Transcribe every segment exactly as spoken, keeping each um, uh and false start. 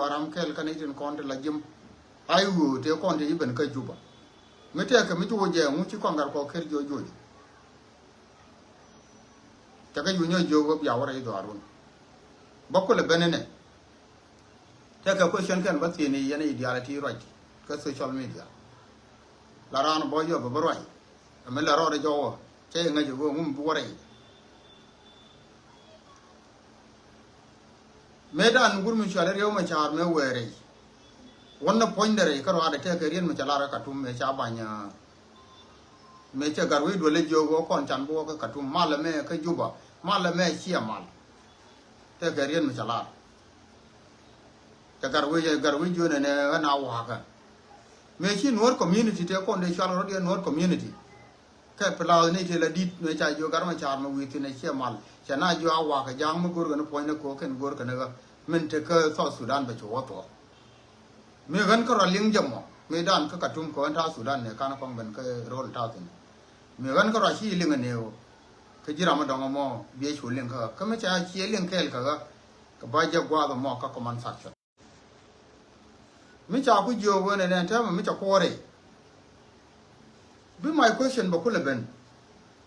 Aram kɛl kä ni tin kɔn ti la jim. Ai ɣöö tëë kɔn ti i̱ ben kä Juba. Mi tëëkɛ mi ci wä jɛ ŋu ci kɔn gat kɔ ker jiɔ juɔc. Cɛ kɛ yunyɔ jiök wä bia wä rɛy dhɔaarun. Bä kulɛ ben inɛ. Tëëkɛ question kɛn bä thieni yɛn i̱ diaal ti ruac kä social media. La raan bä yɔ bä bä ruac. Ɛmɛ la rɔɔdɛ jɔwä cɛ i̱ ŋäc i̱ wä ŋum bi wä rɛy. Mëëdan gur mi cuali Riek Machar mëë wëë rɛy. Wän ni puɔ̱nydɛ rɛy kä ruaadɛ tëëkɛ riet mi ca lar kä Katum mëë ca bany. Mëë cɛ gat wec duel jiök wä kɔn can bi wä kä Katum malɛ mëë kä Juba malɛ mëë ciɛ mal. Tëëkɛ riet mi ca lar. Cɛ gat wec gat wec jiök nɛnɛ ɣän a wakä. Mëë ci Nuɔr community tëë kɔn dee cual rɔ̱diɛn Nuɔr community. Kɛ pilath ni ti la dit mëë ca jiök gat Machar mi wi̱i̱ thi̱n ɛ ciɛ mal cɛ na jiök a wakä ja̱a̱ŋ mi go̱o̱rkɛ ni puɔ̱ny ni ko̱o̱k kɛn go̱o̱rkɛ ni ɣä min te kä South Sudan bɛ cu wä thuɔ̱k. Mi ɣän kärɔa liŋ jɛ mɔ mi dan kä Katum kɛ ɣän ta̱a̱ Sudan ni kan kɔŋ ben kä ro̱l ta̱a̱ thi̱n. Mi ɣän kärɔa ci liŋ ɛ ni ɣöö kä ji̱ ram mi dɔ̱ŋ ɛmɔ biɛ cu liŋ kä ɣä kä mi ca ciɛ liŋ kɛɛl kä ɣä. Kɛ bä jɛ gua̱a̱th ɛmɔ kä comment section. Mi ca ku jiök wen ɛn ɛn täämɛ mi ca kuɔɔr rɛy. Bi my question bɛ kulɛ ben.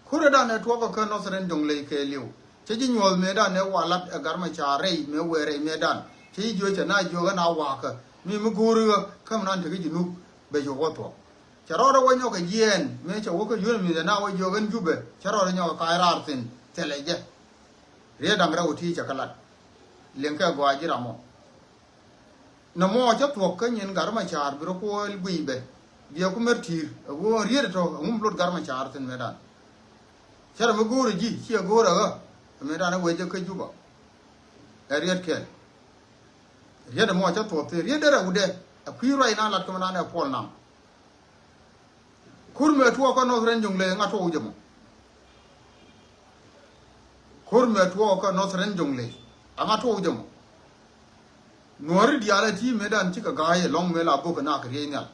Kurɛ dan ɛ tuɔkä kä Northern Jonglei kɛɛliw cɛ ji̱ nyuɔ̱th mëë dan ɛ wa lat ɛ gat Machar rɛy mëë wëë rɛy mëë dan cɛ ji̱ jiök cɛ na jiök ɣän a wakä mi mi go̱o̱ri ɣä kä mi nan te kä Junub bɛ jiök wä thuɔ̱k. Cɛ rɔɔdɛ wä nyɔk kɛ jiɛɛn mëë cɛ wä kä yun mi cɛ na wä jiök ɣän Jubɛ cɛ rɔɔdɛ nyɔk kɛ ka̱a̱c raar thi̱n thilɛ jɛ. Riet da̱ŋ rɛw ti cɛ kä lat. Liŋ kɛ gɔaa ji̱ ram mɔ. Nɛ mɔ cä thuɔ̱k kä nyin gat Machar bi rɔ kuɔɔl guiy bɛ. Biɛ ku mer ti̱i̱r ɛ ɣöö riet tɔ ɛ ŋum lot gat Machar thi̱n mëëdan. Cä rɛ mi go̱o̱rɛ ji̱ ciɛ go̱o̱rɛ ɣä ɛ mëëdan ɛ wecä kä Juba. Ɛ riet kɛl. Riet ɛ mɔ cä thuɔ̱k thi̱n riet derɛ wudɛ ɛ kui̱ ruac na lat kä mëëdan ɛ puɔl nam. Kur mëë tuɔɔkä Northern Jonglei ŋa tuɔɔk jɛ mɔ. Kur mëë tuɔɔkä Northern Jonglei aŋa tuɔɔk jɛ mɔ. Nuɔ̱ri diaal ɛ ti mëëdan cikɛ ga̱a̱c ɛlɔ̱ŋ mëë la bok kɛ nak riey nhial.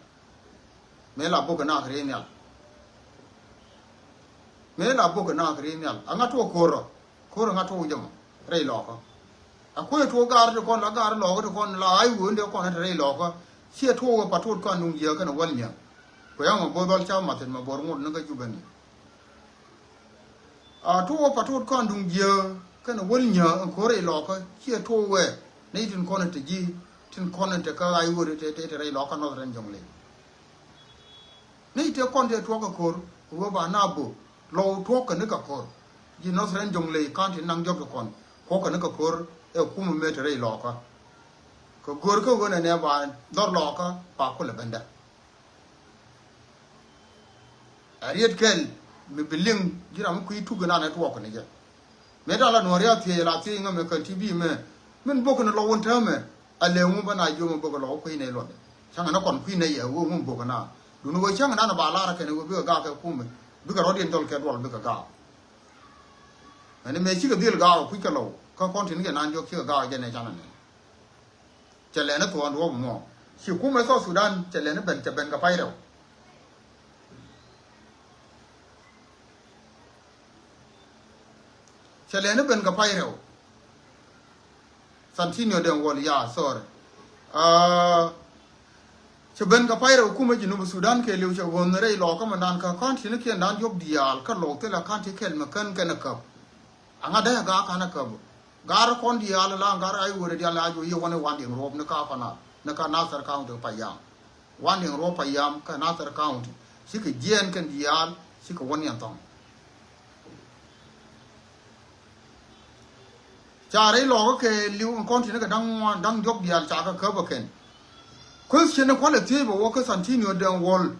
Mëë la bok kɛ nak riey nhial. Mëë la bok kɛ nak riey nhial aŋa tuɔɔk ko̱rɔ. Ko̱r ŋa tuɔɔk jɛ mɔ rɛy lɔɔkä. A kuec tuɔɔk gaar ti kɔn la gaar lɔɔkä ti kɔn la ai wee wendɛ kɔn te rɛy lɔɔkä. Ciɛ tuɔɔk wee patot kɔn duŋ jiääk kɛnɛ wäl nyiääk. Kuɛ yaŋ mɛ bo̱o̱th ɔl ca mathin mɛ bo̱r ŋot ni kä Jubɛ ni. A tuɔɔk wee patot kɔn duŋ jiääk kɛnɛ wäl nyiääk ɛn ko̱r rɛy lɔɔkä ciɛ tuɔɔk wee ni tin kɔn te ji̱ tin kɔn te kä ai wee te te rɛy lɔɔkä Northern Jonglei. Ni tëë kɔn tëë tuɔk kɛ ko̱r kɛ ɣöö ba na bö lɔw tuɔk kɛ ni kɛ ko̱r. Ji̱ Northern Jonglei County naŋ jɔk kɛ kɔn kuɔk kɛ ni kɛ ko̱r ɛ kumɛ mëë te rɛy lɔɔkä. Kɛ go̱r kä ɣöö nɛnɛ ba dhɔr lɔɔkä ba kulɛ bendä. Ɛ riet kɛl mi bi liŋ ji̱ ram mi kui̱ tuk inan ɛ tuɔk kɛ ni jɛ. Mëë da̱ŋ la nuɔ̱ɔ̱ri a thiec la thiec ŋämɛ kän ti bi mɛ min bok ni lɔw wun täämɛ. A lëë ŋu bä na jiöm a bok lɔw kui̱ nɛy luɔt. Cäŋ ni kɔn kui̱ nɛy ɛ wee ŋu bok na duni wee cäŋ nan ba lar kɛn wee bikɛ gaak kɛ kumɛ bikɛ rɔ̱diɛn dhɔl kɛ duɔl bikɛ gaak. Ɛn mëë cikɛ dhil gaak kui̱ kɛ lɔw kä kɔn tin kɛ nan jiɔk cikɛ gaak jɛ nɛ canɛ nɛ. Cɛ lɛni thuɔ̱ɔ̱n duɔ̱ɔ̱p mɔ ci kumɛ South Sudan cɛ lɛni ben cɛ ben kɛ pay rɛw. Cɛ lɛni ben kɛ pay rɛw. Santinio Deng Wol ya sorry. Cɛ ben kɛ pay rɛw kumɛ Junub Sudan kɛ liw cɛ ɣönh rɛy lɔkä mɛ dan kä kɔn tini kiɛn dan diɔk diaal kä lɔk thilɛ kɔn ti kɛl mɛ kän kɛn ɛ käp. Aŋa dee gaa kan ɛ käp. Gar kɔn diaal la gar ay wurɛ diaal la ju yi wani wan diŋ ruɔp ni ka kɔn a ni ka Nasir County payam. Wan diŋ ruɔp payam kä Nasir County cikɛ jiɛɛn kɛn diaal cikɛ wä niɛn thɔŋ. Ca rɛy lɔkä kɛ liw in kɔn tini kɛ da̱ŋ ŋuan da̱ŋ diɔk diaal ca kɛ käp ɛ kɛn. Question ni kualɛ thiec bɛ wä kä Santinio Deng Wol.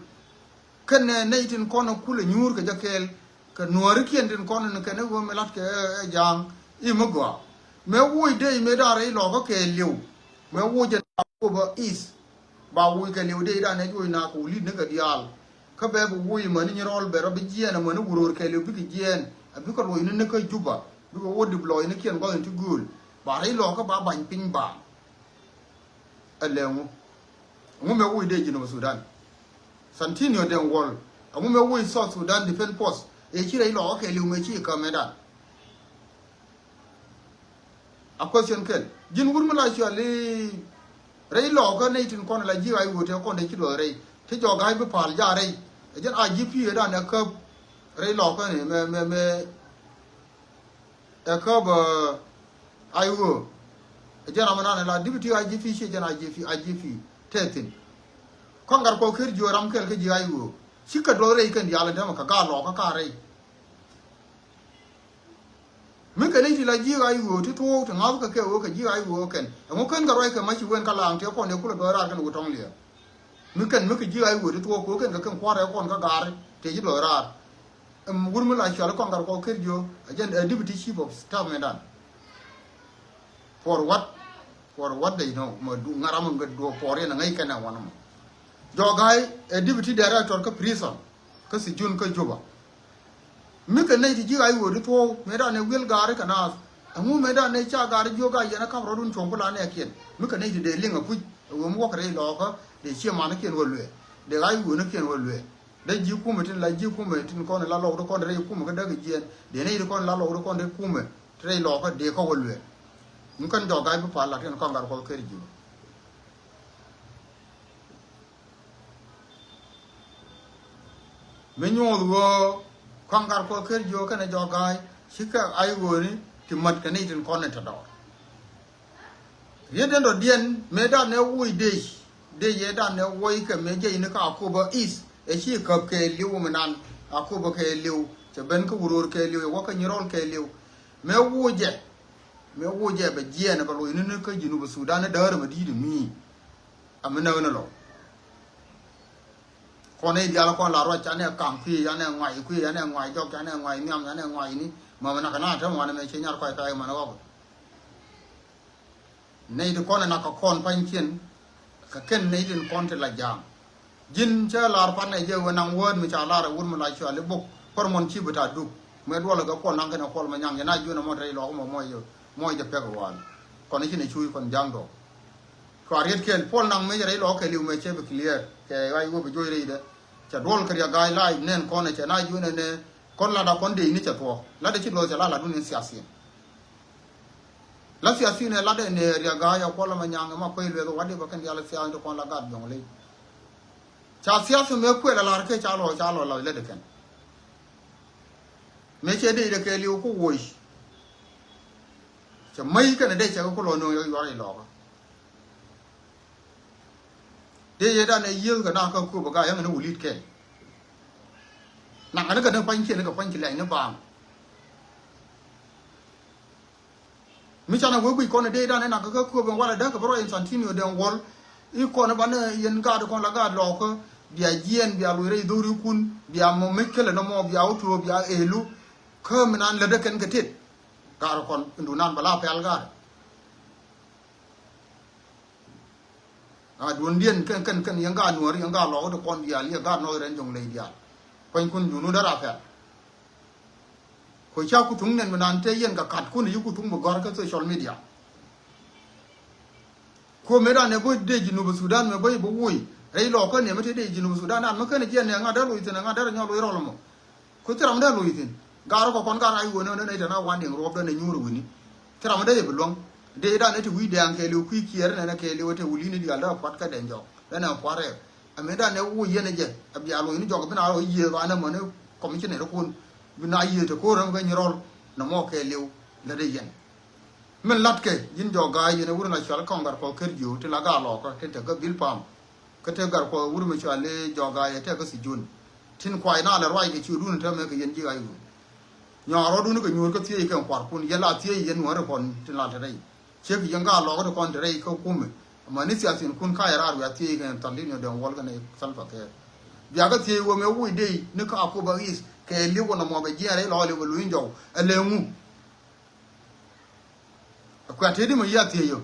Kɛnɛ nɛy tin kɔn kulɛ nyuur kɛ jɛ kɛɛl kɛ nuäärikiɛn tin kɔn in kɛn i̱ wee mi la̱t kɛ ɛ ja̱a̱ŋ i̱ mi gɔaa. Mëë woc dee i̱ mëë da̱a̱n rɛy lɔkä kɛ liw. Mëë woc jɛ na wä bä is. Ba woc kɛ liw dee i̱ da̱a̱n ɛ juɔc na kɛ wä li̱t ni kɛ diaal. Kä bɛ bi woc i̱ mäni nyi rɔl bɛ rɔ bi jiɛɛn i̱ mäni wuror kɛ liw bikɛ jiɛɛn a bikɛ luɔc ni ni kä Juba bikɛ wä dip lɔc ni kiɛn gua̱th in ti gööl. Ba rɛy lɔkä ba bany piny baaŋ. Ɛ lɛ ŋu? Ŋu mɛ woc dee Junub Sudan? Santinio Deng Wol. Ɛ ŋu mɛ woc South Sudan Defense Force? Ɛ ci rɛy lɔkä kɛ liw mɛ ci kä mɛ dan. A question kɛl ji̱n wur mi la cuali Rɛy Lɔɔkä nɛy tin kɔn la ji̱ IO tëë kɔn dee ci duɔth rɛy. Ti jɔk ga̱a̱c bi pa̱a̱l jaak rɛy. Ɛ jɛn IGP ëëdan ɛ käp rɛy Lɔɔkä ni mɛ, mɛ, mɛ, ɛ käp, ɛ, IO. Ɛ jɛn ram ëëdan ɛ la deputy IGP, ciɛ jɛn IGP, IGP tëë thi̱n. Kɔn Gatkuɔth Kër Jiök ram kɛl kä ji̱ IO. Cikɛ duɔth rɛy kɛn diaal ɛn täämɛ kɛ gaat Lɔɔkä ka rɛy. Mi kɛ nɛy ti la ji̱ IO ti thuɔ̱k ti ŋa̱thkɛ kɛ ɣöö kɛ ji̱ IO kɛn. Ɛŋu kän kɛ ruac kɛ mac ci wen ka laaŋ tëë kɔn dee kulɛ duɔth raar kɛn wä tɔŋ liɛɛr. Mi kɛn mi kɛ ji̱ IO ti thuɔ̱k kɛ ɣöö kɛn kɛ kɛn kua̱r ɛ kɔn kä gaari tëë ji̱ duɔth raar. Ɛm wur mi la cual kɔn Gatkuɔth Kër Jiök ɛ jɛn ɛ deputy chief of staff mɛndan. For what? For what they know. Mɛ du ŋa̱t ram mɛ duɔth for yɛn ɛ ŋäc kɛn ɛ wanɛ mɔ. Jɔk ga̱a̱c ɛ deputy director kä prison kä sijun kä Juba. Mi kɛ nɛy ti ji̱ IO ti thuɔ̱k mëëdan ɛ wi̱el gaari kɛ naath. Ɛŋu mëëdan ɛ ca gaari jiök a yɛn ɛ ka̱p rɔ̱dun cuɔ̱ŋ ku la nɛɛkiɛn. Mi kɛ nɛy ti dee liŋ ɛ puc ɛ ɣöö mi wäkɛ rɛy Lɔɔkä dee ciɛ manikiɛn wä luɛɛr. Dee IO nikiɛn wä luɛɛr. Dee ji̱ kumɛ tin la ji̱ kumɛ tin kɔn la Lɔɔk ti kɔn rɛy kumɛ kä däk jiɛɛn. Dee nɛy ti kɔn la Lɔɔk ti kɔn rɛy kumɛ ti rɛy Lɔɔkä dee kä wä luɛɛr. Mi kɛn jɔk ga̱a̱c bi pa̱a̱l lat kɛn kɔn Gatkuɔth Kër Jiök. Mi nyuɔth ɣöö kɔaŋ Gatkuɔth Kër Jiök kɛnɛ jɔk ga̱a̱c cikɛ IO ni ti mät kɛ nɛy tin kɔn in te dɔɔr. Riet in dɔ̱diɛn mëëdan ɛ wuc dec, dec ëëdan ɛ wuɔckɛ mëë jiɛc ni kä Akobo East ɛ ci käp kɛɛliw mi nan Akobo kɛɛliw cɛ ben kä Wuror kɛɛliw ɛ wä kä Nyirɔl kɛɛliw. Mëë wucɛ, mëë wucɛ bɛ jiɛɛn ɛ bɛ loc ni ni kä Junub Sudan ni däär ɛ mɛ di̱i̱t mi. Ami näk ni lɔ. Kɔn i̱ diaal kɔn la ruac, canɛ kaŋ kui̱, canɛ ŋuac kui̱, canɛ ŋuac jɔk, canɛ ŋuac nhiam, canɛ ŋuac ni. Mɛ mi nak na te ŋuan mɛ ci nyar kɔc kɔc mɛ ni ɣɔk. Nɛy ti kɔn nak kɛ kɔn pa̱nykiɛn. Kɛ kɛn nɛy tin kɔn ti la ja̱a̱ŋ. Ji̱n cä lar panɛ jɛ wä naŋ word mi ca lar ɛ wut mi la cual i̱ bok. Pär mɔn ci bi ta duk. Mɛ duɔl kɛ kuɔl naŋ kɛn ɛ kuɔl mɛ nyaŋ jɛ na juun ɛ mɔt rɛy lɔk mɔ mɔc jɛ, mɔc jɛ pɛk ɛ wal. Kɔn i̱ ci nɛ cuuc kɔn ja̱a̱ŋ dɔɔk. Cua riet kɛl puɔl naŋ mëë cɛ rɛy lɔk kɛɛliw mëë cɛ bi clear kɛ ɣac wä bi joc rɛy dɛ. Cɛ duɔl kɛ riak ga̱a̱c live nɛn kɔn ɛ cɛ na juun ɛ nɛ kɔn lat a kɔn dee ni cɛ thuɔɔk lat ɛ ci duɔth cɛ la lat wun in siasin. La siasin ɛ lat ɛ nɛ riak ga̱a̱c a kuɔl ɛ ma nyaŋ ɛ ma kuec lueth ɛ wat di bä kɛn diaal ɛ siasin ti kɔn la gat jɔŋ ley. Ca siasin mëë kuɛl ɛ lar kɛ ca lɔ ca lɔ la lät ɛ kɛn. Mëë cɛ dee dɛ kɛɛliw ku woc. Cɛ mäc kɛn ɛ dee cɛ kɛ ku lɔ nööŋ yɔk yuɔr i̱ lɔkä. Dee yɛ dan ɛ yiëëth kɛ na kä köp ɛ gaa yäŋ ni wä li̱t kɛl. Naŋ kɛ ni kɛ ni pa̱ny ciɛ ni kɛ pa̱ny ci lɛny ni baaŋ. Mi canɛ wee guic kɔn ɛ dee dan ɛ naŋ kɛ kä köp ɛ walɛ däk kɛ bä rɔ Infantino dɛŋ wɔl. I̱ kɔn ɛ banɛ yɛn gaat kɔn la gaat lɔɔkä bia jiɛɛn bia loc rɛy dho̱rikun bia mɔ mec kälɛ nɔmɔ bia wä tuɔɔk bia ëëlu. Kä mi nan lätdä kɛn kɛ tet gaat kɔn in dunan bɛ la pɛl gaat. A duɔ̱ndiɛn kɛn kɛn kɛn yɛn gaat nuɔ̱ɔ̱ri yɛn gaat lɔɔk ti kɔn diaal yɛ gaat nɔɔth rɛn jɔŋ ley diaal. Kuanykun junu dära pɛl. Kɔ ca ku thuŋ nɛn mi nan te yɛn kɛ katkun yi ku thuŋ bi gɔ̱r kä social media. Kuɔ mëë dan ɛ bä dee Junub Sudan mɛ bä yi bä woc rɛy lɔɔkä nɛ mi te dee Junub Sudan an mi kɛn jiɛn nɛ ŋa̱t dee loc thin ɛ ŋa̱t dee rɛ nyɔl loc rɔl mɔ. Ku thil ram dee loc thin. Gaar kɔ kɔn gaar a iwä nɛ nɛ nɛ tɛn a wan diŋ ruɔp dee nɛ nyuur wi̱ni. Thil ram dee yɛ bi luäŋ. Dee dan ɛ ti wi̱i̱ dɛɛŋ kɛɛliw kui̱ kiɛɛr nɛ nɛ kɛɛliw ɛ te wuli ni diaal dee a pua̱t kä dɛn jɔk. Dee nɛ a pua̱t rɛɛk. Ɛ mëë dan ɛ woc yɛn ɛ jɛ. Ɛ bia loc ni jɔk bi na rɔ yiëë ba nɛ män ɛ kɔmicin ɛ rɔ kun. Bi na yiëë te ko̱r ɛ mɛ kɛ nyi rɔl. Nɛ mɔ kɛɛliw. Lät ɛ yɛn. Min latkɛ ji̱n jɔk ga̱a̱c yɛn ɛ wur in la cual kɔŋ gat kɔk ker jiöö ti la ga̱a̱ lɔɔkä tin te kä bil pam. Kä te gat kɔk wur in la cual i̱ jɔk ga̱a̱c ɛ te kä thi jun. Tin kuay na lɛ ruac kɛ ciötdun in te mɛ kɛ yɛn ji̱ ɣac ɣöö nyɔak rɔɔdun kɛ nyuur kä thiec kɛn kuarkun yɛn la thiec yɛn nuɔ̱ɔ̱ri kɔn tin la te rɛy. Ciek yɛn ga̱a̱ lɔɔkä ti kɔn te rɛy kä kumɛ. Amäni thiathinkun ka̱c raar wiaa thiec kɛn thal i̱ ni dɛŋ wäl kɛn ɛ Salva Kiir. Biakä thiec wä mɛ wuc dee ni kä Akoba East kɛ li̱w kɔn nɔmɔ bɛ jiɛɛn rɛy lɔɔk li̱w bɛ luny jɔw ɛ lɛ ŋu. Kuɛ tëëdi mɛ yia thiec yɛ.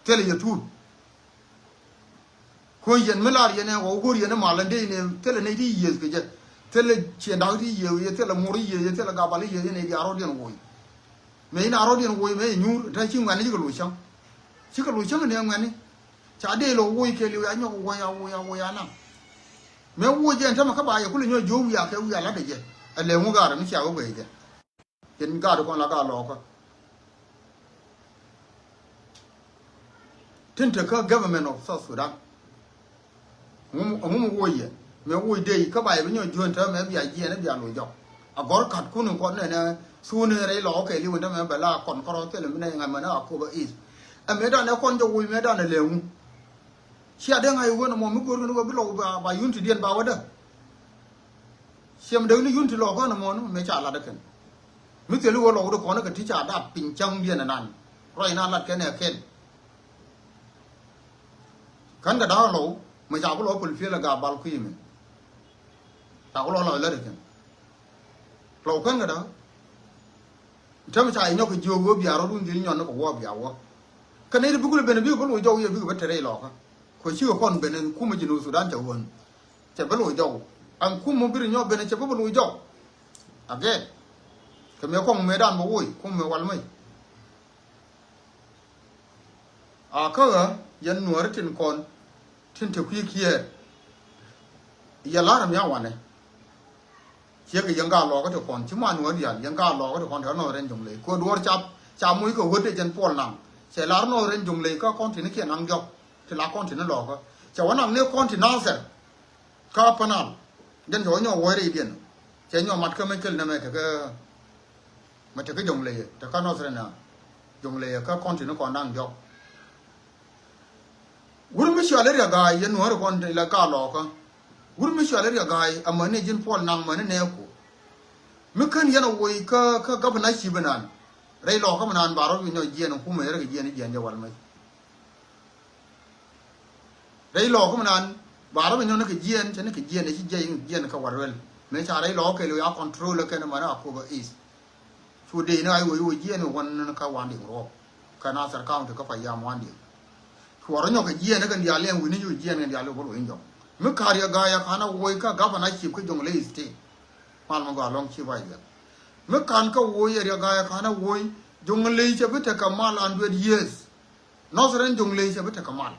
Thilɛ yɛ tuut. Kuɔ̱ny yɛn mi lar yɛn ɛ ɣɔw go̱r yɛn ɛ mal ɛn dee nɛ thilɛ nɛy ti yiëëth kɛ jɛ. Thilɛ ciɛn da̱k ti yiëëth yɛ, thilɛ mur yiëëth yɛ, thilɛ gabal yiëëth yɛ nɛy diaal rɔ̱diɛn woc. Mëë in a rɔ̱diɛn woc mëë yɛ nyuur, te ci ŋuɛ̈ni cikɛ loc cäŋ. Cikɛ loc cäŋ ni ɛ ŋuɛ̈ni. Ca dee lɔ woc kɛ liw ya nyɔk woc ya woc ya woc ya naŋ. Mëë woc yɛn tämɛ kä ba yɛ kulɛ nyɔk jiök wiaa kɛ wiaa latdɛ jɛ. Ɛ lɛ ŋu gaarɛ mi cia wä guɛc jɛ. Yɛn gaat kɔn la gaat lɔɔkä. Tin te kä government of South Sudan. Ŋum, ŋum woc yɛ. Mɛ woc dee kä ba yɛ bi nyɔ juɔ̱n te mɛ bia jiɛn bia loc jɔk. A gɔr kat kun in kɔn nɛnɛ thuni rɛy lɔ kɛ liw in te mɛ bɛ la kɔn kɔrɔ thilɛ mi nɛ ŋa mɛ nɛ a koba is. Ɛ mɛ danɛ kɔn jɛ woc mɛ danɛ lɛ ŋu. Cia dee ŋa̱c wen ɛmɔ mi go̱o̱r kɛn wä bi lɔw ba, ba unity diɛn ba wä dä. Ciɛm dee ni unity lɔk kɔn ɛmɔ ni mɛ ca lat kɛn. Mi thil wä lɔw dee kɔn kɛ ti ca dap piny cäŋ diɛn ɛnan. Ruac na lat kɛn ɛ kɛn. Kän kɛ da̱a̱k lɔw mɛ ca ku lɔ pul piel ɛ gap bal kui̱ mɛ. Ca ku lɔ lɔ lat kɛn. Lɔw kän kɛ da̱a̱k. Täämɛ ca yɛ nyɔk kɛ jiök ɣöö bia rɔ̱dun dhil nyɔn ni kɛ wä bia wä. Kä nɛy ti bikul ben bikɛ bä loc jɔw yɛ bikɛ bä te rɛy lɔkä. Kɛ cikɛ kɔn ben kumɛ Jinub Sudan cɛ ɣöön. Cɛ bä loc jɔw. An kumɛ bi ri nyɔk ben cɛ bä bä loc jɔw. Again. Kɛ mëë kɔŋ mëë dan bä woc kumɛ wal mäc. A kä ɣä yɛn nuääri tin kɔn tin te kui̱ kiɛɛr. Yɛ la̱r mi a wanɛ. Ciek yɛn gaa lɔɔkä ti kɔn ci man wä dial yɛn gaa lɔɔkä ti kɔn ti Northern Jonglei. Kɛ duɔr ca, ca moc kɛ wä dee jɛn Puɔl Naŋ. Cɛ lar Northern Jonglei kä kɔn ti ni kiɛ naŋ diɔk ti la kɔn ti ni lɔɔkä. Cɛ wä naŋ ni kɔn ti Nasir. Kä Panal. Jɛn cɛ wä nyɔ wä rɛy diɛn. Cɛ nyɔ mat kä mɛ kel nɛ mɛ tekä, mɛ tekä Jonglei, tekä Northern Jonglei kä kɔn ti ni kɔn naŋ diɔk. Wur mi cuali Riɛk Ga̱a̱y yɛn nuɔ̱ɔ̱ri kɔn la ka lɔɔkä. Wur mi cuali Riɛk Ga̱a̱y amäni ji̱n Puɔl Naŋ mäni nɛɛku. Mi kän yɛn a woc kä, kä gabana cip inan. Rɛy lɔɔkä mi naan ba rɔ bi nyɔ jiɛn kumɛ rɛ kɛ jiɛn jiɛn jɛ wal mɛ. Rɛy lɔɔkä mi naan ba rɔ bi nyɔ ni kɛ jiɛn cɛ ni kɛ jiɛn ci jiɛn jiɛn kä wal ruɛl. Mɛ ca rɛy lɔɔkä kɛ lo ya control kɛn mäni Akobo East. Cu dee ni a iwec iwec jiɛn iwän ni kä Wandiŋ ruɔk. Kä Nasir County kä Payam Wandiŋ. Cuɔr nyɔk kɛ jiɛn ni kɛn diaal liɛŋ wi̱ni cu jiɛn kɛn diaal iwec bä luɔc in jɔk. Mi ka̱n Riɛk Ga̱a̱y a ka̱n a woc kä gabana cip kä Jonglei State. Mal mi gɔaa lɔŋ cip a iwec. Mi ka̱n kä woc ɛ Riɛk Ga̱a̱y a ka̱n a woc Jonglei cɛ bi tekɛ mal hundred years. Northern Jonglei cɛ bi tekɛ mal.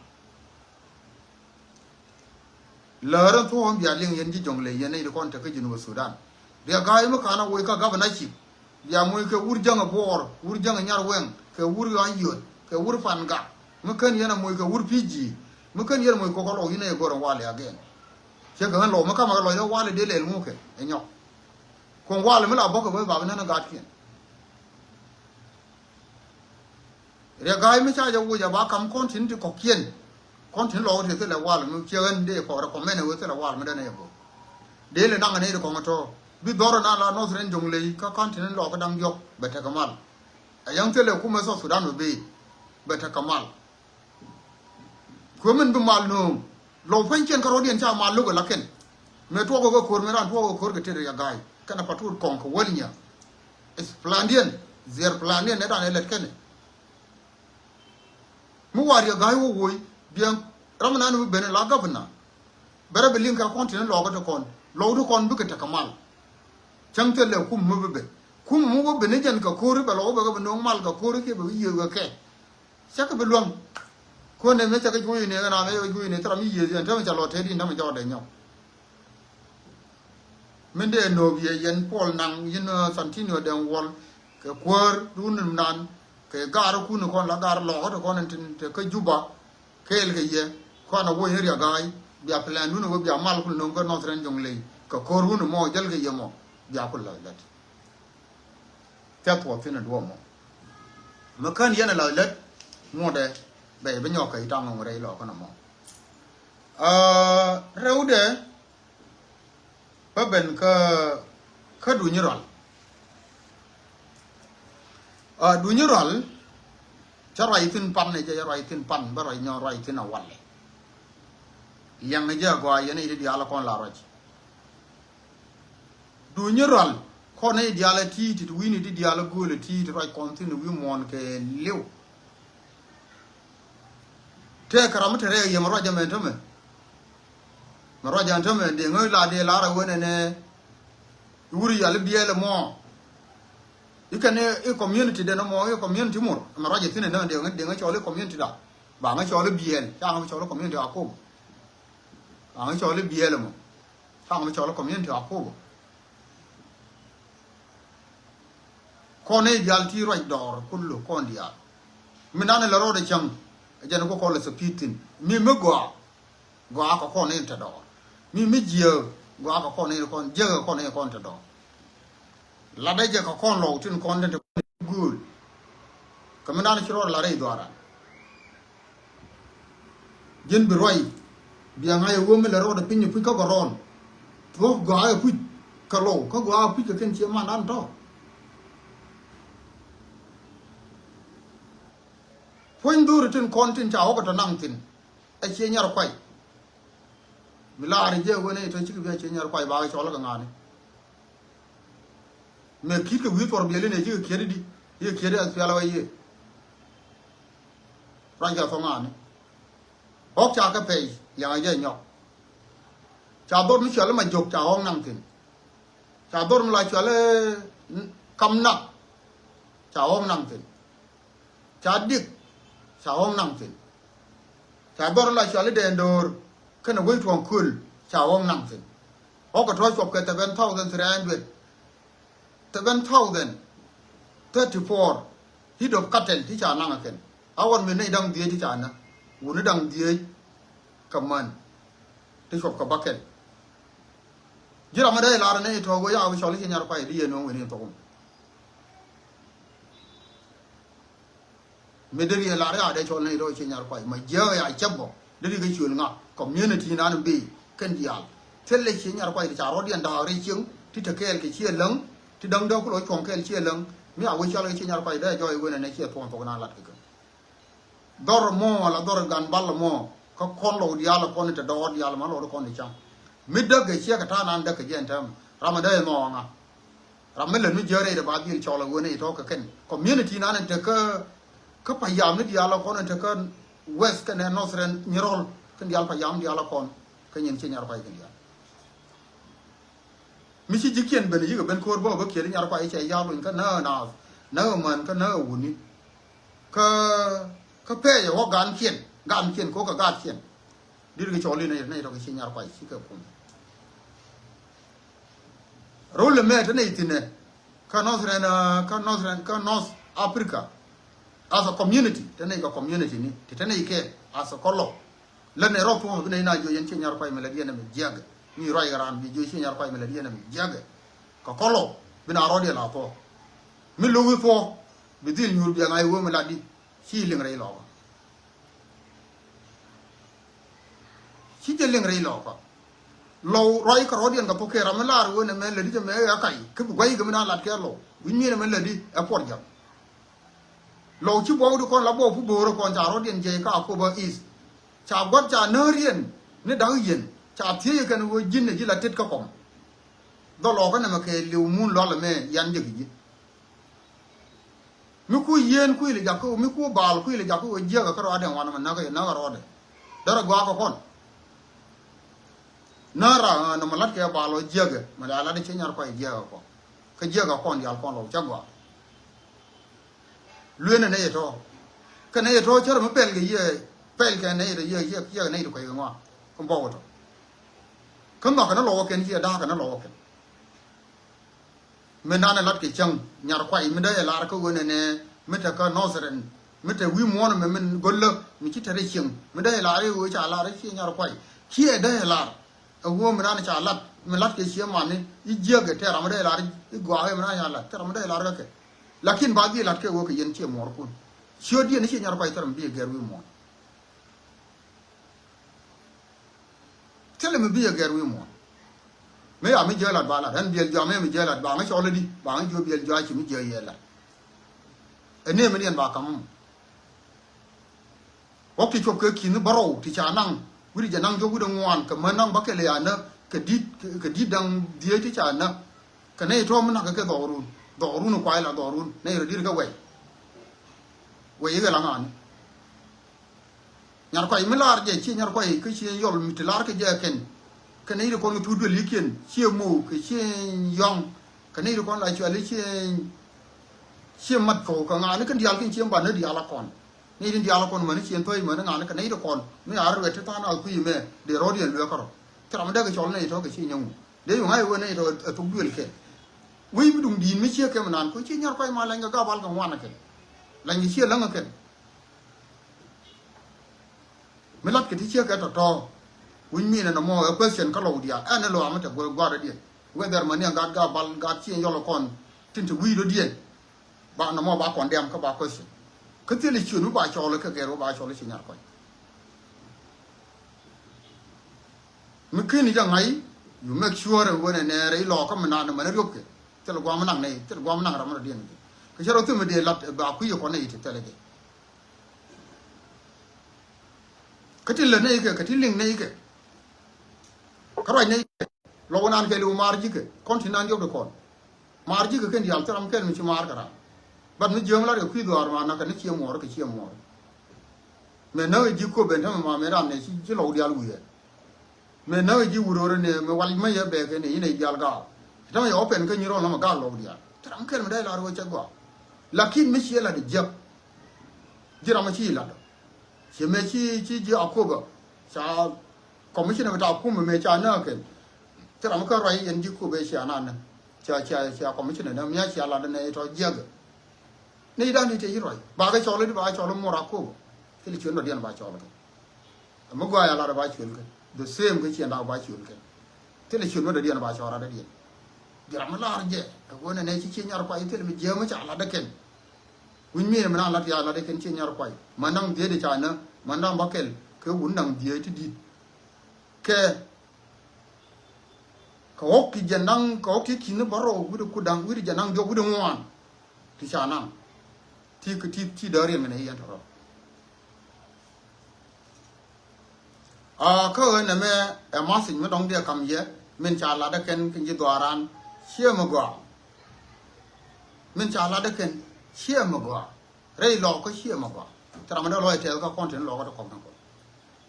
Läär ɛn thuɔ̱k ɛn bia liŋ yɛn ji̱ Jonglei yɛn nɛy ti kɔn tekä Jinub Sudan. Riɛk Ga̱a̱y mi ka̱n a woc kä gabana cip. Bia moc kɛ wur jäŋ ɛ Buɔɔr, wur jäŋ ɛ Nyarwɛŋ, kɛ wur ɣa̱ny yio̱t, kɛ wur Pan Gak. Mi kän yɛn a moc kɛ wur Pi̱i̱ Ji̱. Mi kän yɛn a moc kɛ kɔ lɔw yɛn a yɛ go̱r ɛn wali again. Ciɛ kɛ ɣän lɔw mi kamɛ kɛ lɔc ɛ wali dee lɛl ŋukɛ ɛ nyɔk. Kuɔ̱ŋ wali mi la bɔkɛ bä ba bi nän ɛ gaatkiɛn. Riɛk Ga̱a̱y mi ca jɛ woc a ba kam kɔn tin ti kɔ̱kiɛn. Kɔn tin lɔɔk ti thilɛ wal mi ciɛ ɣän dee kɔk rɛ kɔmɛn ɛ wee thilɛ wal mi dɛn ɛ bä. Dee lɛ naŋ ɛ nɛy ti kɔŋ ɛ tɔ̱. Bi dhɔr ɛ na la Northern Jonglei kä kɔn tin lɔɔk kä da̱ŋ diɔ̱k bɛ tekɛ mal. Ɛ yäŋ thilɛ kumɛ South Sudan bɛ bee. Bɛ tekɛ mal. Kuɛ min bi mal nööŋ. Lɔw pua̱nykiɛn kä rɔ̱diɛn ca mal lo̱k ɛ la kɛn. Mëë tuɔɔk ɛ kɛ ko̱r mëë raan tuɔɔk ɛ kɛ ko̱r kɛ tet Riɛk Ga̱a̱y. Kɛn ɛ pa̱t tuut kɔŋ kɛ wäl nyia. Is plandiɛn. Ziɛr plandiɛn ɛ raan ɛ lɛt kɛn ɛ. Mi wa Riɛk Ga̱a̱y wä woc. Biɛŋ ram nan mi ben ɛ la gabna. Bɛ rɛ bi liŋ kɛ kɔn tin lɔɔk ɛ ti kɔn. Lɔw ti kɔn bikɛ tekɛ mal. Cäŋ thilɛ kum mi bi ben. Kum mi wä ben ɛ jɛn kɛ ko̱r bɛ lɔw bɛ kɛ bi no̱o̱ŋ mal kɛ ko̱r kiɛ bɛ bi yiëë kɛ kɛ. Cä kɛ bi luäŋ. Kuändɛ mëë cä kɛ juɔ̱cni ɣän a mëë cä kɛ juɔ̱cni thil ram mi yiëëth yɛn täämɛ cä lɔ tëëdi täämɛ cä wä dee nyɔk. Min dee nööp yɛ yɛn Puɔl Naŋ yɛn, ɛ, Santinio Dɛŋ Wuɔl kɛ kuäär duun nan kɛ gaar kun kɔn la gaar lɔɔkä ti kɔn tin te kä Juba. Kɛɛl kɛ yɛ kɔn a woc ni Riɛk Ga̱a̱y bia plɛndun wä bia mal kul no̱o̱ŋ kä Northern Jonglei kɛ ko̱r wun mɔ jäl kɛ yɛ mɔ bia kul la lät. Thia thuɔɔk thi̱n ɛ duɔ̱ɔ̱p mɔ. Mi kän yɛn ɛ la̱th lät ŋuɔ̱tɛ bɛ bi nyɔk kɛ i̱ taŋ ŋuɔ̱t rɛy lɔɔkä nɔmɔ. Aa, rɛwdɛ bä ben kä, kä Duny Rual. Aa, Duny Rual cä ruac thi̱n pan ɛ jɛ, cä ruac thi̱n pan bä ruac nyɔ ruac thi̱n a walɛ. Liɛŋ ni jɛ a gɔaa yɛn i̱ ti diaal kɔn la ruac. Duny Rual kɔn ni diaal a ti̱i̱ ti wi̱i̱ni ti diaal a gööl a ti̱i̱ ti ruac kɔn thi̱n wi̱i̱ muɔ̱ɔ̱n kɛ liw. Tëë kɛ ram mi te rɛɛk yɛ mɛ ruac ɛmɛ tämɛ. Mɛ ruac ɛmɛ tämɛ dee ŋäc la dee lar a wen ɛnɛ. Wur yal i̱ biɛɛl ɛmɔ. Ikɛn i̱ community den ɛmɔ i̱ community mur mɛ ruac ɛ thi̱n ɛnɛ dee ŋäc, dee ŋäc cɔl i̱ community da. Ba ŋäc cɔl i̱ biɛɛl ca ŋäc cɔl i̱ community Akobo. Ba ŋäc cɔl i̱ biɛɛl ɛmɔ. Ca ŋäc cɔl i̱ community Akobo. Kɔn i̱ diaal ti ruac dɔɔr kullu kɔn diaal. Mi nan ilɛ rɔɔdɛ cäŋ. Jɛn ku kɔn lɛ thopit thi̱n. Mi mi gɔaa, gɔaa kɛ kɔn in te dɔɔr. Mi mi jiääk, gɔaa kɛ kɔn in kɔn, jiääk kɛ kɔn in kɔn te dɔɔr. Latdɛ jɛ kɛ kɔn lɔw tin kɔn tin te kɔn gööl. Kɛ mi dan ci rɔɔd lat rɛy dhuaaran. Ji̱n bi ruac, bia ŋa̱c ɛ wee mi lɛ rɔɔdɛ piny puc kä gɔrɔn. Thuɔ̱k gɔaa ɛ puc kä lɔw, kä gɔaa ɛ puc kɛ kɛn cie mandan tɔ. Puɔ̱ny dho̱ri tin kɔn tin ca wä kɛ tɔ naŋ thi̱n. Ɛ cie nyar kuay. Mi laari jɛ wen ɛ tɔ cikɛ bia cie nyar kuay ba kɛ cɔl kɛ ŋa̱ni. Mɛ ki̱t kɛ wi̱i̱ thuɔr biɛli nɛ cikɛ kiɛt di, cikɛ kiɛt di as pial wä yiëë. Ruac kɛ thɔŋ ani. Ɣɔk ca kɛ pɛy, liaŋ a jɛ nyɔk. Ca dhor mi cuali ma jok ca ɣɔk naŋ thi̱n. Ca dhor mi la cuali kam nak ca ɣɔk naŋ thi̱n. Ca dik ca ɣɔk naŋ thi̱n. Ca dhor mi la cuali dɛɛn do̱o̱r kɛnɛ wec tuɔ̱ŋ köl ca ɣɔk naŋ thi̱n. Ɣɔk kɛ tɔ̱ cuɔp kɛ seven thousand three hundred, seven thousand thirty-four head of cattle ti ca naŋ ɛ kɛn. A ɣɔn mi nɛy da̱ŋ dhieec ti ca näk. Wuni da̱ŋ dhieec kɛ män ti cuɔp kɛ bäkɛl. Ji̱ ram mi dee lar nɛy tɔ̱ wee ya wi̱i̱ cɔl i̱ ci nyar kuay di yɛn wee wee ni thok. Mi deri ɛ lar ya dee cɔl ni rɔ ci nyar kuay ma jiɛ ya cɛp bɔ deri kɛ cuel ŋa community nan bi kɛn dial. Thil lɛ ci nyar kuay ti ca rɔ diɛn daak ri cieŋ ti te kɛɛl kɛ ciɛ läŋ ti daŋ dee kulɔ cuɔŋ kɛɛl ciɛ läŋ. Mi a wee cɔl kɛ ci nyar kuay dee jɔy wen ɛn ɛ ciɛ thuɔn thok nan lat kɛ kɛ. Dhɔr mɔ ala dhɔr gan bal mɔ kä kɔn lɔ dial kɔn te dɔɔr dial ma lɔ kɔn ti cam. Mi däk kɛ ciɛ kɛ ta̱a̱ nan däk kɛ jiɛn tɛm ram ɛ dee nɔ ŋa. Ram mi lät mi jiäk rɛy dɛ ba dhil cɔl a wen i̱ tɔ̱ kɛ kɛn community nan in tekä kä payam ni diaal a kɔn in tekä west kɛnɛ northern nyirɔl kɛn diaal payam diaal a kɔn. Kä nyin ci nyar kuay kɛn diaal mi ci ji̱kiɛn ben yikɛ ben ko̱o̱r bä bä kiɛt i̱ nyar kuay i̱ cɛ ya̱a̱ luny kä näk ɛ naath näk ɛ män kä näk ɛ wuni. Kä kä pɛɛcɛ wä gaankiɛn gaankiɛn ko̱o̱k kɛ gaatkiɛn. Dit kɛ cɔl i̱ nɛy nɛy tɔ̱ kɛ ci nyar kuay ci kɛ kum. Rol ɛmɛ te nɛy thi̱nɛ kä Northern, uh, kä Northern, kä North Africa as a community te nɛy kɛ community ni ti te nɛy kɛ as a kɔlɔ. Lät nɛy rɔ thuɔ̱k bi nɛy na jiɔ yɛn ci nyar kuay mi lät yɛn ɛmɛ jiäkɛ mi ruac kɛ raan bi jiɔ ci nyar kuay mi lät yɛn ɛmɛ jiäkɛ. Kɛ kɔlɔ bi na rɔɔdiɛn la thuɔ̱k mi lo̱k i̱ thuɔ̱k bi dhil nyuur biɛŋ a i̱ wee mi lat di. Ci liŋ rɛy lɔkä. Ci jɛ liŋ rɛy lɔkä. Lɔw ruac kɛ rɔɔdiɛn kɛ thok kɛ ram mi laar wen ɛmɛ lätdi jɛ mɛ ɛ kac kä bi gua̱c kɛ mi na lat kɛ lɔw wi̱c mi̱i̱n ɛmɛ lätdi ɛ puɔr ja̱k. Lɔw ci buɔk di kɔn la buɔk pi bo̱o̱r kɔn ca rɔɔdiɛn jiɛc ka Akobo East. Ca gua̱t ca näär yɛn ni da̱k yɛn ca thiec kɛn ɣöö ji̱n ɛ ji̱ la tet kä kɔm. Dhɔl lɔkä nɛmɛ kɛ liw mun lual ɛmɛ yan jɛ kɛ ji̱. Mi ku yieen kui̱ lɛ jakä mi ku baal kui̱ lɛ jakä wä jiäkä kä rɔɔdɛ ŋuan mɛ näk yɛ näk rɔɔdɛ. Därɛ gɔaa kɛ kɔn. Näk ra nɔmɔ lat kɛ baal wä jiäkä mɛ la lat ci nyar kuay jiäkä kɔn. Kä jiäkä kɔn diaal kɔn lɔ cä gɔaa. Luenɛ nɛ yɛ tɔ̱. Kɛ nɛ yɛ tɔ̱ cär mi pɛl kɛ yiëë pɛl kɛ nɛ yɛ tɔ̱ yiëë yiëë yiëë nɛ yɛ tɔ̱ kuay kɛ ŋuan. Kä bɔk wä tɔ̱. Kä nhɔk kɛ nɛ lɔ wä kɛn yiëë da̱a̱k kɛ nɛ lɔ wä kɛn. Mi nanɛ lat kɛ cäŋ nyar kuay mi dee yɛ lar kä ɣöö nɛnɛ mi te kä northern mi te wi̱i̱ muɔ̱ɔ̱n mɛ min go̱llä mi ci te rɛ cieŋ mi dee yɛ lar i̱ ɣöö ca lar i̱ ci nyar kuay. Ciɛ dee yɛ lar ɛ ɣöö mi nanɛ ca lat mi lat kɛ ciɛ mani i̱ jiäkɛ te ram mi dee yɛ lar i̱ gɔaa i̱ mi nanɛ ca lat te ram mi dee yɛ lar kä kɛ. Lakin ba dhil lat kɛ ɣöö kɛ yɛn ciɛ muɔ̱ɔ̱rkun ciötdiɛn i̱ ci nyar kuay te ram bi yɛ gɛr wi̱i̱ muɔ̱ɔ̱n. Thilɛ mi bi yɛ gɛr wi̱i̱ muɔ̱ɔ̱n. Mi ya mi jiɛ lat ba lat ɛn biɛl jua mi mi jiɛ lat ba ŋä cɔl di ba ŋä jiɔ biɛl jua ci mi jiɛ yɛ lat. Ɛ ni mi diɛn ba kam mɔ. Wä ki cuɔp kɛ ki̱n bärɔw ti ca naŋ wi̱ri jɛ naŋ jɔk wi̱ri ŋuan kɛ män naŋ bä kɛ lɛ ya nä kɛ di̱t kɛ di̱t daŋ dhieec ti ca nä. Kɛ nɛy tɔ̱ mi nak kɛ kɛ dhɔrun dhɔrun kuay la dhɔrun nɛy rɔ di̱t kɛ wɛy. Wɛy ikɛ la ŋa̱ni. Nyar kuay mi lar jɛ ci nyar kuay kä ci yɔl mi ti lar kɛ jɛ kɛn. Kɛ nɛy ri kɔn kɛ thuk duel yikiɛn ci mook kɛ ci yɔŋ. Kɛ nɛy ri kɔn la cuali ci ci mat kɔw kɛ ŋa̱ni kɛn diaal kɛn ci ban ni diaal a kɔn. Nɛy ri diaal a kɔn mani ci thɔy mani ŋa̱ni kɛ nɛy ri kɔn mi a ruet ti than a kui̱ mɛ dee rɔɔdiɛn luɛ kärɔ. Ci ram mi dee kɛ cɔl nɛy tɔ kɛ ci nyɛŋu dee yuŋ a iwee nɛy tɔ ɛ thuk duel kɛ. Wec mi duŋ di̱i̱n mi ciek kɛ mi naan kui̱ ci nyar kuay ma lɛny kɛ gabal kɛ ŋuan kɛ lɛny kɛ ciɛ läŋ kɛ. Mi lat kɛ ti ciek kɛ tɔ̱tɔ̱. Wi̱c mi nɛ nɔmɔ ɛ question kä lɔw diaal ɛn ɛ lɔa mi te gua̱a̱r rɔ̱diɛn. Whether mani ɛn gaat gaat bal gaat ci ɛn yɔl kɔn tin te wi̱i̱ rɔ̱diɛn. Ba nɔmɔ ba condemn kä ba question. Kä thil i̱ ciön mi ba cɔɔl kɛ gɛr wä ba cɔɔl i̱ ci nyar kɔc. Mi ken i̱ jɛ ŋa̱c, you make sure ɛ wen ɛ nɛɛrɛ i̱ lɔɔkä mi naan mɛn riopkɛ. Thil guam naŋ nɛy, thil guam naŋ ram rɔ̱diɛn kɛ. Kɛ cɛ rɔ thim mi dee lat ɛ ba kui̱ ɛ kɔn nɛy ti thilɛ jɛ. Kä ti lät nɛy kɛ, kä ti liŋ nɛy kɛ. Kä ruac nɛy kɛ. Lɔk wä naan kɛ liw maar ji̱kɛ kɔn ti naan diɔp di kɔn. Maar ji̱kɛ kɛn diaal thil ram kɛl mi ci maar kɛ ram. Bat mi jiäm lat kɛ kui̱ dhuaar ma nak kɛ ni ciɛ muɔɔr kɛ ciɛ muɔɔr. Mɛ näk ji̱ kop ben tämɛ ma mɛ ram nɛ ci, ci lɔk diaal wi̱i̱ ɛ. Mɛ näk ji̱ wuror nɛ mɛ wal mɛ yɛ bɛ kɛ nɛ inɛ diaal gaal. Tämɛ yɛ open kä nyi rɔl nɔmɔ gaal lɔk diaal. Thil ram kɛl mi dee lar wä cɛ gɔaa. Lakin mi ciɛ lat jiäk. Ji̱ ram mi ci lat. Ciɛ mɛ ci, ci ji̱ Akoba. Ca commissioner mi ta kumɛ mɛ ca näk kɛn. Thil ram kä ruac yɛn ji̱ Akoba cia nan nɛ. Cia, cia, cia commissioner nɛ mi a cia lat nɛ tɔ jiäk. Ni dan ni te yi ruac. Ba kɛ cɔl di ba cɔl mor Akoba. Thil ciön dɔ̱diɛn ba cɔl kɛ. Ɛmɛ gɔaa ya lar ba cuël kɛ. The same kɛ ciɛn dak ba cuël kɛ. Thilɛ ciön mi dɔ̱diɛn ba cɔɔr adɔ̱diɛn. Ji̱ ram mi lar jɛ. Ɛ ɣöö nɛnɛ ci ciɛ nyar kuay thilɛ mi jiääm mi ca lat däkɛn. Wi̱ny mi mi na lat ya lat däkɛn ciɛ nyar kuay. Ma naŋ dhiet ca nä ma naŋ ba kɛl kɛ wun naŋ dhiet ti di̱t. Kɛ kɛ ɣɔk ti jɛ naŋ kɛ ɣɔk ti ki̱n ni bärɔw wi̱cdɛ kudaŋ wi̱cdɛ jɛ naŋ diɔk wi̱cdɛ ŋuan. Ti ca naŋ ti kɛ ti ti däriɛn kɛ nɛ yɛn tɔrɔ. A kä ɣän ɛmɛ ɛ message mi dɔ̱ŋ diɛ kam yɛ min ca lat däkɛn kɛ ji̱ dhuaaran ciɛ mi gɔaa. Min ca lat däkɛn ciɛ mi gɔaa. Rɛy lɔɔk kä ciɛ mi gɔaa. Thil ram mi dee lɔc tɛth kä kɔn tin lɔɔk kä ti kɔk ni kɔn.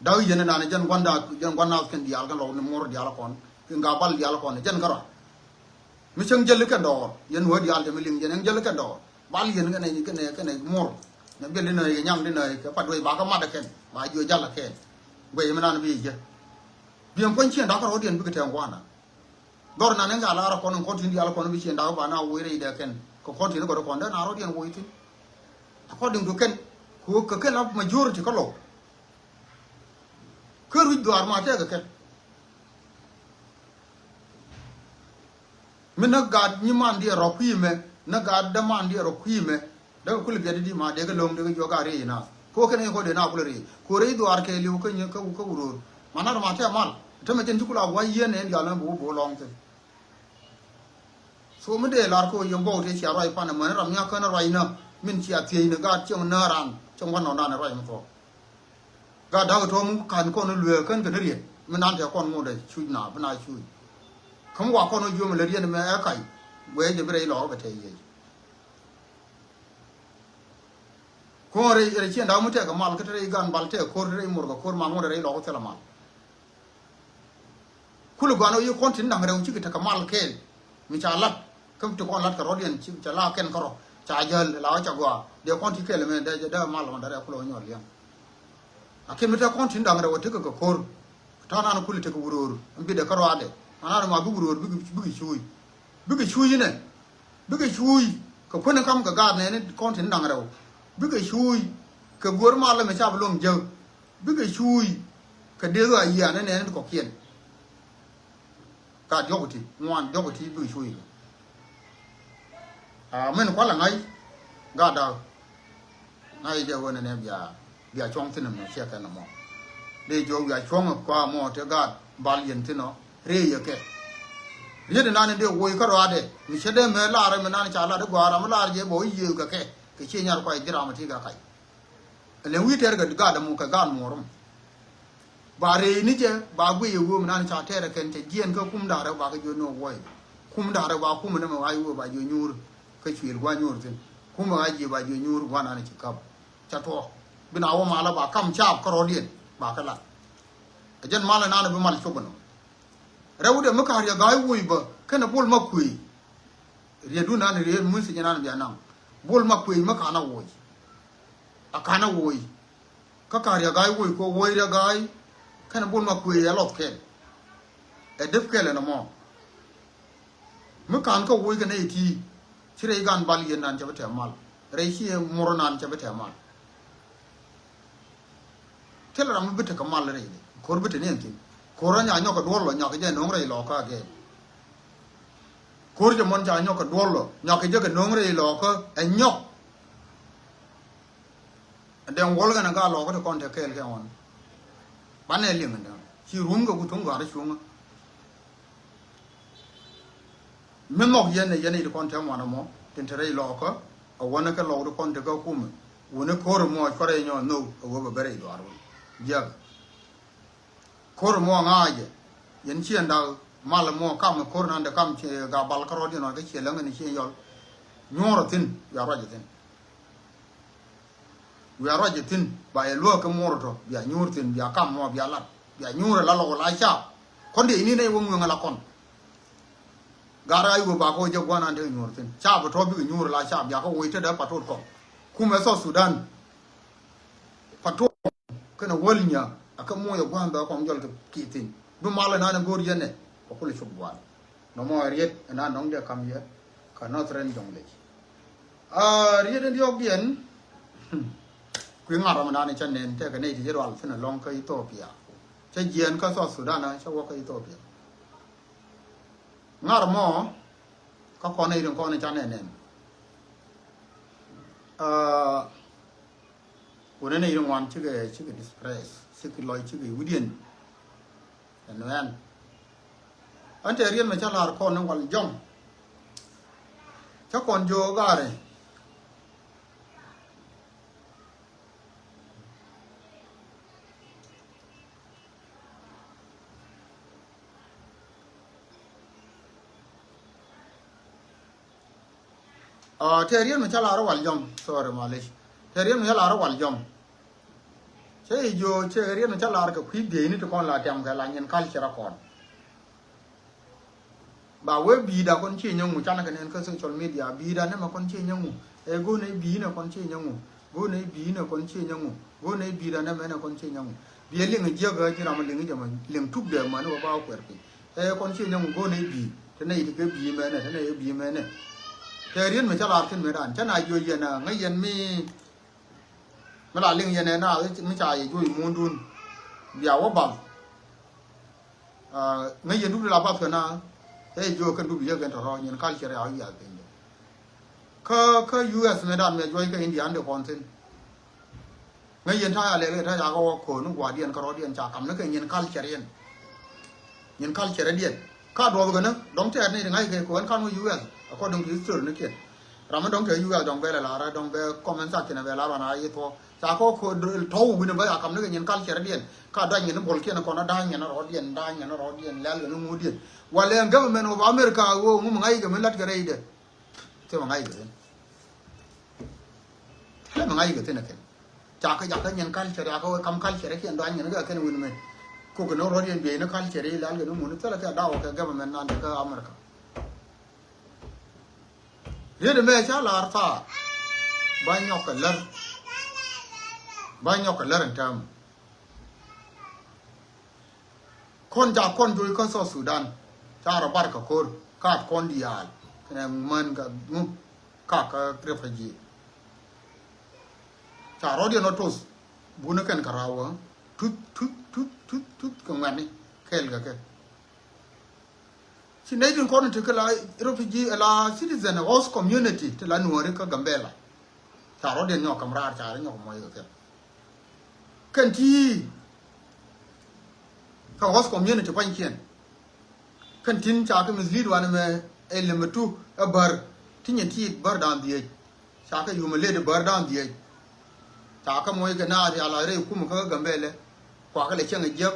Dak yɛn inan jɛn gua̱nda jɛn gua̱nda kɛn diaal kɛn lɔk ni muɔr diaal kɔn kɛn gabal diaal kɔn jɛn kärɔa. Mi cäŋ jäl kɛn dɔɔr yɛn wä diaal jɛ mi liŋ jɛn ɛŋ jäl kɛn dɔɔr bal yɛn kɛn kɛn kɛn muɔr. Nɛ biɛl di nööy kɛ nyaŋ di nööy kɛ pat wec ba kä mat kɛn ba jiɔ jal kɛn. Guɛy mi nan bi jɛ. Biɛn puɔ̱ny ciɛn dak kärɔɔdiɛn bikɛ tɛŋ gua̱nda. Dhɔr nan in ka lar kɔn in kɔn tin dial kɔn bi cien dak ba na woi rɛy dɛ kɛn kɛ kɔn tin kɔn kɔn dɛ na rɔ diɛn woi tin. According to kɛn ku kɛ kɛn la majority kä lɔw. Kä ruc dhuar ma tɛk kɛ kɛn. Mi na gat nyi man diɛ rɔ kui̱ mɛ na gat dɛ man diɛ rɔ kui̱ mɛ. Dee kɛ kulɛ biɛt di ma dee kɛ lo̱ŋ dee kɛ juɔk a riey na ko kɛn kɛ kɔ dee na kulɛ riey ko rɛy dhuaar kɛ liw kä nyɛ kä wuror. Ma na rɔ ma tɛ mal tɛ mɛ cɛn ci kula guay yien nɛ in dial na bu bu lɔŋ thin. So mi dee lar ko yɛn bɔw tɛ cia ruac pan mɛ ni ram nya kän ruac na min cia thiec ni gaat cieŋ na ran cieŋ wan nɔ dan ruac mi thɔ. Gaat dak tɔ mi kan kɔn luee kän kɛ ni riet mi nan tɛ kɔn ŋot dee cuc na bi na cuc. Kä mi wa kɔn wä juɔm lɛ riet mɛ ɛ kac wee jɛ bi rɛy lɔr bɛ tɛ yiec. Kuɔ̱n rɛy rɛy ciɛn da̱k mi tɛk kɛ mal kä te rɛy gan bal tɛk ko̱r te rɛy mor kɛ ko̱r ma ŋuɔ̱t rɛy lɔk thilɛ mal. Kulɛ gɔan ɔ yi kɔn tin da̱ŋ rɛw cikɛ tekɛ mal kɛɛl mi ca lat kä ti kɔn lat kɛ rɔ̱diɛn ci ca la kɛn kärɔ ca jäl la wä ca gɔaa dee kɔn ti kɛɛl mɛ dee dee mal ma dee rɛy kulɛ wä nyɔl liɛŋ. Lakin mi te kɔn tin da̱ŋ rɛw a tekɛ kɛ ko̱r. Ta̱a̱ nan kulɛ tekɛ wuror ɛn bi dee kärɔadɛ ma nan ma bi wuror bikɛ cuuc. Bikɛ cuuc inɛ bikɛ cuuc kɛ kuäni kam kɛ gaat nɛɛni kɔn tin da̱ŋ rɛw. Bikɛ cuuc kɛ go̱o̱r malɛ mɛ ca bi luɔ̱ŋ jäk. Bikɛ cuuc kɛ dee ɣöö a yiaani nɛɛni ti kɔ̱kiɛn. Gaat diɔ̱k ti ŋuan diɔ̱k ti bikɛ cuuc kɛ. A min kualɛ ŋa̱c gaat da̱k. Ŋa̱c jɛ ɣöö nɛnɛ bia bia cuɔ̱ŋ thi̱n ɛmɔ ciɛ kɛn ɛmɔ. Dee jiɔk bia cuɔ̱ŋ ɛ kua mɔ te gaat bal yɛn thi̱n ɔ rëë yɛ kɛ. Riet inan in dee woc kä rɔadɛ mi cɛ dee mɛ lar ɛmɛ nan ca lat i̱ gɔaa ram i̱ lar jɛ bɛ wä yiëëth kɛ kɛ kɛ ciɛ nyar kuay ji̱ ram ɛ ti kɛ kac. Ɛlɛn wi̱i̱ tɛr kɛ gaat ɛmɔ kɛ gaat muɔɔr ɛmɔ. Ba rɛy ni jɛ ba guiy ɛ ɣöö mi nan ca tɛɛrɛ kɛn cɛ jiɛn kä kum da̱ŋ rɛw ba kɛ jiɔ ni ɣöö wuɔy. Kum da̱ŋ rɛw ba kum ni mɛ ɣa̱c ɣöö ba jiɔ nyuur kä cuël gua̱ nyuur thi̱n. Kum ɛ ɣa̱c jiɛ ba jiɔ nyuur gua̱ nan ci käp. Ca tuɔɔk bi na wä malä ba kam caap kä rɔ̱diɛn ba kɛ lat. Ɛ jɛn malä nan bi mal cop ɛnɔ. Rɛwdɛ mi ka̱r yɛ ga̱a̱c woc bä kɛnɛ bol ma kuëë. Rietdu nan riet muth ci jɛ nan bia naŋ bol ma kuëë mi ka̱n a woc. A ka̱n a woc. Kä ka̱r yɛ ga̱a̱c woc kɛ woc rɛ ga̱a̱c kɛnɛ bol ma kuëë ɛ lɔth kɛl. Ɛ dep kɛl ɛn ɛmɔ. Mi ka̱n kä woc kɛ nɛy ti ci rɛy gan bal yɛn nan cɛ bi tɛm mal rɛy ci mor nan cɛ bi tɛm mal. Thilɛ ram mi bi tekɛ mal rɛy di. Ko̱r bi te ni ɛn thi̱n. Ko̱r a nya nyɔk kɛ duɔl lɔ, nyɔk kɛ jɛ no̱o̱ŋ rɛy lɔkä again. Ko̱r jɛ mɔn ca nyɔk kɛ duɔl lɔ, nyɔk kɛ jɛ kɛ no̱o̱ŋ rɛy lɔkä ɛ nyɔk. Ɛn dɛŋ wuɔl kɛn a gaa lɔkä ti kɔn te kɛɛl kɛ ɣɔn. Banɛ liŋ ɛn dɛŋ. Ci rum kɛ ku thuŋ gɔ̱a̱r cuŋä. Mi nhɔk yɛn ɛ yɛn i̱ ti kɔn te ŋuan ɛmɔ tin te rɛy lɔkä. A wänä kɛ lɔk ti kɔn te kä kumɛ wuni ko̱r ɛmɔ cuarɛ nyɔ nhök a wee bɛ bɛ rɛy duaar wun. Jiäk ko̱r ɛmɔ ŋa̱a̱cɛ yɛn ciɛ ndak mal ɛmɔ kam ɛ ko̱r nan de kam ciɛ ga bal kärɔɔd yɛn ɔn kä ciɛ läŋ ɛn ciɛ yɔl. Nyuɔ̱ɔ̱r ɛ thi̱n bia ruac ɛ thi̱n. Bia ruac ɛ thi̱n ba yɛ luäk kä muɔr tɔ bia nyuur thi̱n bia kam mɔ bia lat bia nyuur ɛ la lɔk la cap. Kɔn diɛ ini nɛy wä mueŋ ɛ la kɔn. Gat ɣa̱c wä ba kɔ jɛ gua̱n an tekɛ nyuur thi̱n cap ɛ tɔ bikɛ nyuur ɛ la cap bia kɔ woc tetdä patot kɔn. Kumɛ South Sudan patot kɛnɛ wäl nya a kä muɔc ɛ gua̱n bɛ kɔn jɔl kɛ ki̱ thi̱n. Bi mal ɛ nan ɛ go̱o̱r yɛn ɛ kɛ kulɛ cop gua̱n. Nɔmɔ ɛ riet ɛ nan nɔŋ dee kam yɛ kä Northern Jonglei. A riet in diɔk diɛn. Kui̱ ŋa̱r ram dan cä nɛn tekɛ nɛy ti cä dual thi̱n alɔŋ kä Ethiopia. Cä jiɛn kä South Sudan a cä wä kä Ethiopia. Ŋa̱r mɔ kä kɔn nɛy rin kɔn ca nɛn nɛn. A wunɛ nɛy rin ŋuan cikɛ cikɛ dispress cikɛ lɔc cikɛ wi̱diɛn. Ɛn wɛn ɛn tɛ riet mɛ cä la̱r kɔn ni wal jɔm. Cä kɔn jiök gaari. Aa, tɛ riet mi cä lar wal jɔm. Sorry, malish. Tɛ riet mi cä lar wal jɔm. Cä i̱ jiö cɛ riet mi cä lar kɛ kui̱ bieyni ti kɔn la tɛm kɛ la nyin culture kɔn. Ba wee bi̱i̱da kɔn ci nyɛ ŋu canɛ kɛ nɛn kä social media bi̱i̱da nɛmɛ kɔn ci nyɛ ŋu. Ɛ go̱o̱nɛ bi̱i̱nɛ kɔn ci nyɛ ŋu. Go̱o̱nɛ bi̱i̱nɛ kɔn ci nyɛ ŋu. Go̱o̱nɛ bi̱i̱da nɛmɛ nɛ kɔn ci nyɛ ŋu. Biɛ liŋ jiäk kä ji̱ ram liŋ jɛ mɛ liŋ tuk dɛ mani wä ba wä kuɛr piny. Ɛ kɔn ci nyɛ ŋu go̱o̱nɛ bi̱i̱. Te nɛ yit kɛ bi̱i̱ mɛnɛ te nɛ yɛ bi̱i̱ mɛnɛ. Tɛ riet mɛ cä lar thin mɛ dan cä na jiö yɛn a ŋäc yɛn mi. Mi la liŋ yɛn ɛ naath mi ca yɛ juɔc muundun. Bia wä bath. Aa, ŋäc yɛn dup ti la bath kɛ naath ɛ jiök kɛn dup yek kɛn tɔ̱tɔ̱ nyin culture ya wi̱i̱ yath piny. Kä kä U S mɛ dan mɛ juɔc kä India an de kɔn thin. Ŋäc yɛn ta̱a̱ ya lɛl kɛ ta̱a̱ ca kɛ wä ko̱n ni gua̱a̱r diɛn kärɔɔdiɛn ca kam ni kɛ nyin culture yɛn. Nyin culture diɛn ka duɔth kɛ ni dɔ̱ŋ tɛɛt ni ti ŋa̱c kɛ kɛ wän kan wä U S. According to history ni kiɛn ram mi dɔ̱ŋ te U S dɔ̱ŋ bɛ lɛ lar dɔ̱ŋ bɛ comment section bɛ lar wan a yi thuɔ ca kɔ kɔ tɔw wi̱n bä a kam ni kɛ nyin culture diɛn ka da̱ny kɛ ni bol kiɛn kɔn a da̱ny kɛ ni rɔɔdiɛn da̱ny kɛ ni rɔɔdiɛn lɛl kɛ ni ŋuudiɛn. Walɛ government of America wä ŋum ŋa̱c kɛ mi lat kɛ rɛy dɛ. Thimɛ ŋa̱c kɛ thin. Thimɛ ŋa̱c kɛ thin ɛ kɛn. Ca kä jakä nyin culture ca kä wee kam culture kiɛn dɔany kɛn kɛ kɛn win mɛ. Kok kɛ ni rɔ̱t yɛn biey ni culture ilal kɛ ni mun thilɛ kɛ daw kɛ government nan kä America. Riet mɛ ca lar thaar. Ba nyɔk kɛ lär. Ba nyɔk kɛ lär in tääm. Kɔn ca kɔn joc kä South Sudan ca rɔ bar kɛ ko̱r kaat kɔn diaal kɛnɛ män kɛ ŋu kakä refugee. Ca rɔɔdiɛn rɔ toth bunä kɛn kɛ rawä tuth tuth tuth tuth tuth kɛ ŋuɛ̈tni kɛɛl kɛ kɛ. Ci nɛy tin kɔn ti kɛ la refugee la citizen host community ti la nuɔri kä Gambela. Ca rɔɔdiɛn nyɔk käm raar ca rɔ nyɔk mɔc kɛ kɛ. Kɛn ti kä host community pa̱nykiɛn. Kɛn tin ca kɛ mislead wanɛ mɛ ɛ limɛ tu ɛ bär ti nyin ti bär da̱a̱n dhieec. Ca kɛ yum ɛ led ɛ bär da̱a̱n dhieec. Ca kɛ moc kɛ naar rial a rɛy kumɛ kä Gambɛlɛ. Kuakɛ lɛ cieŋ ɛ jiäk.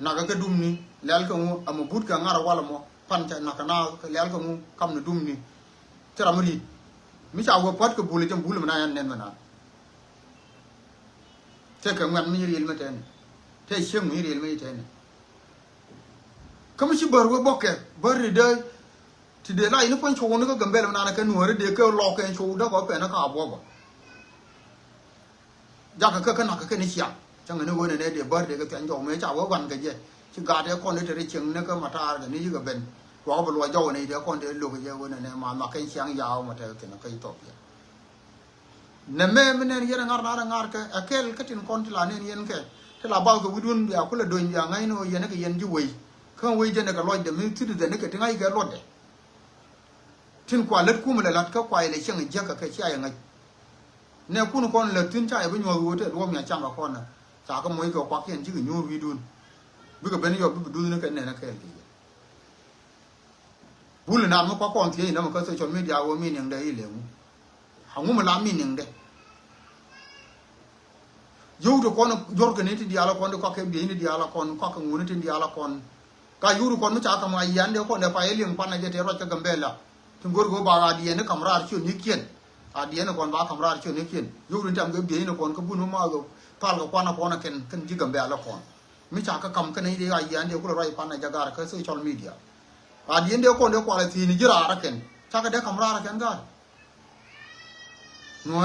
Nakɛ kɛ dumni lɛl kɛ ŋu ɛmɛ but kɛ ŋa̱r ɛ wal ɛmɔ pan ca nakɛ naath kɛ lɛl kɛ ŋu kamni dumni. Thil ram mi ri̱i̱t mi ca wee pua̱t kɛ bul ɛ cäŋ bul mɛ na yan nɛn mɛ na. Tëëkɛ ŋuɛ̈t mi ci riɛl mi tɛni. Tëë cieŋ mi ci riɛl mi ci tɛni. Kä mi ci bär wee bɔkɛ bär ri dee. Ti dee la ini puɔ̱ny cuɔ̱k ni kä Gambɛl mi naan kɛ nuɔ̱ɔ̱ri dee kɛ lɔk kɛ cuɔ̱k dee kɔ pɛn kä a buɔbä. Jakä kä kä nak kä kɛn i̱ ciaŋ cäŋ ni wen ɛnɛ dee bär dee kɛ thia̱ny jɔk mëë ca wee wan kɛ jɛ. Ci gaat ɛ kɔn i̱ te ri cieŋ ni kä mataar kɛ ni yikɛ ben. Wakɛ bi luɔc jɔk ɛnɛ i̱ dee kɔn dee lo̱k kɛ jɛ wen ɛnɛ ma nhɔak kɛn ciaŋ yaw ma tɛk thi̱n kä Ithiopia. Nɛ mɛ mi nɛn yɛn ɛ ŋa̱r naan ɛ ŋa̱r kɛ ɛ kɛl kä tin kɔn ti la nɛn yɛn kɛ. Ti la bath kɛ wi̱dun bia kulɛ dony bia ŋa̱cni ɣöö yɛn kɛ yɛn ji̱ wei. Kä wei jɛn kɛ lɔcdɛ mi citizen kɛ ti ŋa̱c kɛ luɔtdɛ. Tin kua lät kumɛ lɛ la̱t kä kua ilɛ cieŋ jiäk kɛ cia yɛ ŋäc. Nɛ kun kɔn lät thi̱n ca yɛ bi nyuɔ̱th ɣöö tɛ luɔ̱k mia cam kɛ kɔn nɛ. Ca kɛ moc kɛ kuakiɛn cikɛ nyuur wi̱i̱dun. Bikɛ ben yɔp bikɛ duthni kɛ nɛn kɛɛl kɛ yɛ. Bul nam mi kua kɔn thiec inä mɛ kä social media ɣöö meaning dɛ ilɛ ŋu. Aŋu mi la meaning dɛ. Yio̱w ti kɔn jɔrkɛ ni ti diaal kɔn ti kɔakɛ bieyni diaal kɔn kɔakɛ ŋuni ti diaal kɔn. Ka yio̱w ti kɔn mi ca ka̱m a yiandɛ kɔn dɛ pa yɛ liŋ pan a jɛ tɛ ruac kä Gambɛla. Ti go̱r go̱ ba a diɛn ni ka̱m raar ciö ni kiɛn. A diɛn ni kɔn ba ka̱m raar ciö ni kiɛn. Yio̱w ti tɛm kɛ bieyni kɔn kä bun mi ma pal kɛ kuan a kɔn a kɛn kɛn ji̱ Gambɛla kɔn. Mi ca kä ka̱m kɛn a yiandɛ kulɛ ruac pan a jɛ gar kä social media. A diɛn dee kɔn dee kual a thi̱i̱ni ji̱ raar a kɛn. Ca kɛ dee ka̱m raar a kɛn gar. Nuɔ̱ɔ̱ri